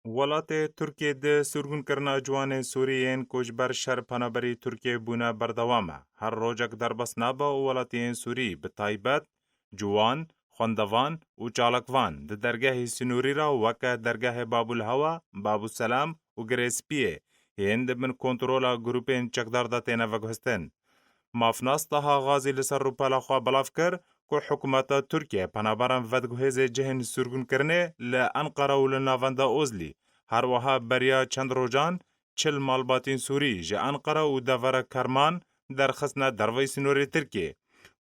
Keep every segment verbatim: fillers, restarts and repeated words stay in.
Welatê Tirkiyê di sirgûnkirina ciwanên Sûrî yên ku ji ber şer penaberî Tirkiyê bûne berdewam e. Her rojek derbas nabe û welatiyên Sûrî, bi taybet ciwan, xwendevan û çalakvan di dergehê sînorî re weke dergehê Babul Hewa, Babul Selam û Girê Spiyê yên di bin kontrola grûpên çekdar de têne veguhestin. Mafnas Taha Gazî li ser rûpela xwe belav kir ku hikûmeta Tirkiye penaberan vediguhêzê cihên sirgûnkirinê li Enqere û li navenda Ozlî, her wiha beriya çend rojan çil malbatên Sûrî ji Enqere û devera Kerman derxistine derveyî sînorê Tirkiyê.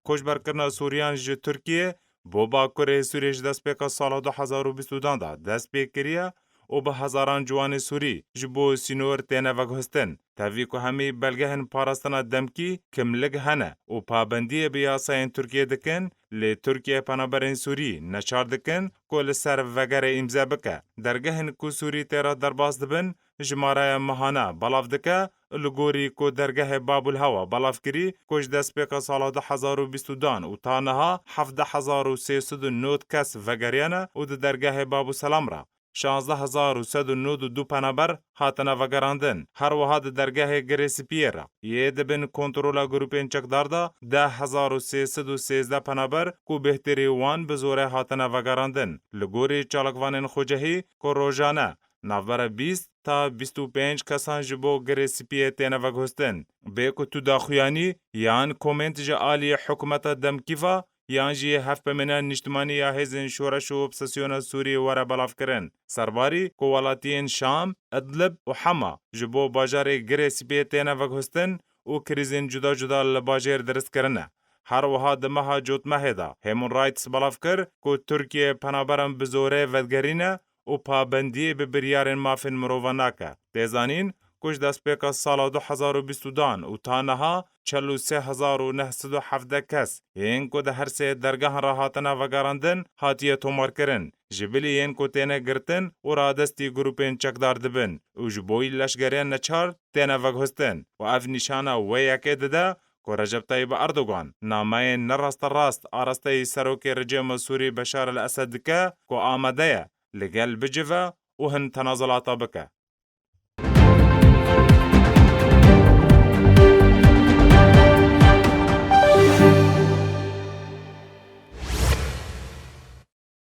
Koçberkirina Sûriyan ji Tirkiyê bo Bakurê Sûriyê ji destpêka sala du hezar û bîst û dan de dest pê kiriye û bi hezaran ciwanê Sûrî ji bo sînor têne veguhestin. Tevî ku hemî belgehên parastina demkî kimlik hene û pabendiyê bi yasayên Tirkiyê dikin, lê Tirkiye penaberên Sûrî neçar dikin ku li ser vegerê îmze bike. Dergehên ku Sûrî tê re derbas dibin, jimareya mehane belav dike, li gorî ku dergehê Babul Hewa belav kirî ku ji destpêka sala du hezar û bîst û dan û ta niha hevdeh hezar û sê sed û nod kes vegeriyane û di dergehê Babul Selam re şazdeh hezar û sed û nod û du penaber hatine vegerandin. Her wiha di dergehê Girê Spiyê re yê di bin kontrola grûpên çekdar de deh hezar û sê sed û sêzdeh penaber ku bêhtirî wan bi zorê hatine vegerandin. Li gorî çalakvanên xwecehî ku rojane navbera bîst ta bîst û pênc kesan ji bo Girê Spiyê têne veguhestin. Bê ku tu daxuyanî yan komênt ji aliyê hikûmeta demkî ve yan jî hevpemêna niştimanî ya hêzên şoreş û opsesyona Sûrî were belavkirin. Serbarî ku welatiyên Şam, Idlib û Hema ji bo bajarê Girê Spiyê têne veguhestin û krîzên cuda cuda li bajêr dirist kirine. Her wiha di meha Cotmehê de Human Rights belav kir ku Tirkiye penaberan bi zorê vedigerîne û pabendiyê bi biryarên mafên mirovan nake. Tê zanîn ku ji destpêka sala du hezar û bîst û dan û ta niha çel û sê hezar û neh sed û hevdeh kes yên ku di her sê dergehan re hatine vegerandin hatiye tomarkirin. Ji bilî yên ku têne girtin û radestî grûpên çekdar dibin û ji bo leşgeriya neçar têne veguhestin û ev nîşana wê yekê dide ku Recep Tayyip Erdogan nameyên ne rasterast arasteyî serokê rejîma Sûrî Beşar el Esed dike ku amade ye li gel bicive û hin tenazulata bike.